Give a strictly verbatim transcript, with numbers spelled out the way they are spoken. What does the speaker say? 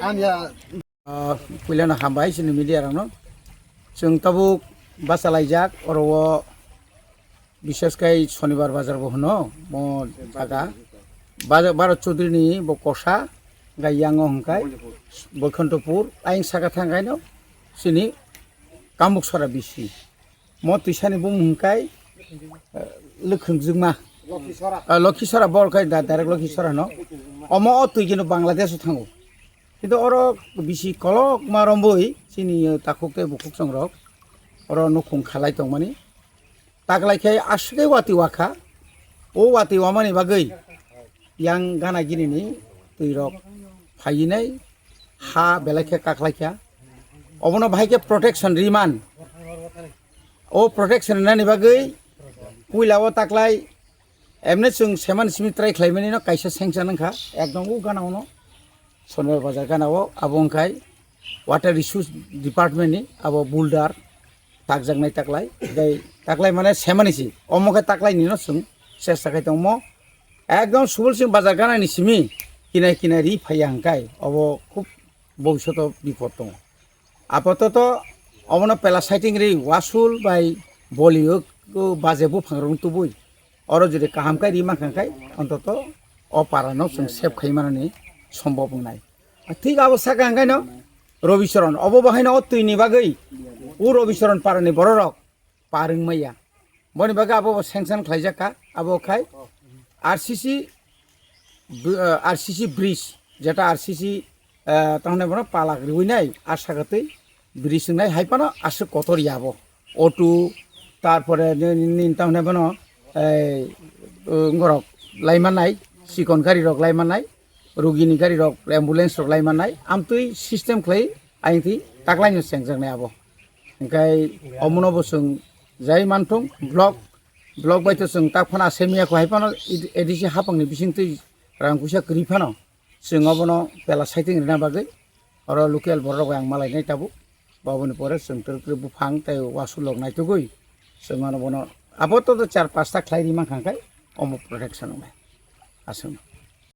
Ang ya, ah, puilano hambai chini media rokno. Chwng tabuk bachalaijak oro o, bishes khai Shonibar Bazar bo hwno mo jaga. Baja-, Bharat Chaudhary ni bo kosa gai yango hwnkhe Boikhantopur ayang saka thangkhaino chini Kamuksora bisi. Mo twisani bumung hwnkhe, eh, Lwkhwngjwkma. Ah, Lokhisora bor khai da, direct Lokhisora no. Omo o twi kino Bangladesh o thango. Kintu oro bisi kolokma romboi chini takhuk tei bukhuk chongrok oro nukhung khalai tongmani. Taklai khe aswk khe watwi wakha. O watwi wamani bagwi yang gana gini ni twi rok phainai ha belai khe kaklai kha. Obono bahai khe protection riman. O protection rinani bagwi puila o taklai emne chwng seman simi try khlaimani no kaisa sanction wngkha ekdom o gana ono Sonbar Bazar gana o abo wngkhai water resource department ni abo boulder takjaknai taklai tei taklai mane semani si omo khe taklai nino chwng chesta khai tongmo ekdom Subol Singh Bazar gana ni simi kinai kinai ri phaiya hwnkhe obo khub bobishoto bipod tongo. Apatot obono pela saiting ri wasul bai boli o baje buphang rok tubui. Oro jodi kaham khe ri mankha khai ontoto o para no chwng save khai manani sombhob wngnai. Thik abo saka hwnkhe no Robi Charan obo bo haino o twi ni bagwi o Robi Charan para ni borok rok par wng maya. Boni bagwi abo bo sanction khlaijak kha, abo khai R C C, br-, ah, R C C bridge, jeta R C C, ah, tamo hwnai bono palak riwi nai, asa kwtwi bridge wngnai, hai phano aswk kotor ya abo. Auto, tarpore ni, ni, ni tamo hwnai bono, ei, uh, ngorok lai mannai, chikon gari rok lai mannai, rugini gari rok, ambulance rok lai mannai, amtwi system khlai, ayangtwi taklaino chengjaknai abo. Hingkai omono bo chwng jai manthung block, block bai to chwng tak phano asemiya kho hai phano A D C hapangni bisingtwi rang puisa kwrwi phano chwng obono pela saiting rina bagwi oro local borok bai ang malainai tabuk. Baboni pore chwng twrwk twrwk buphang tei wasulok naitugwi chwng ano bono abo to char pasta khlai ri mankha hingkai omo protection wngnai aswk.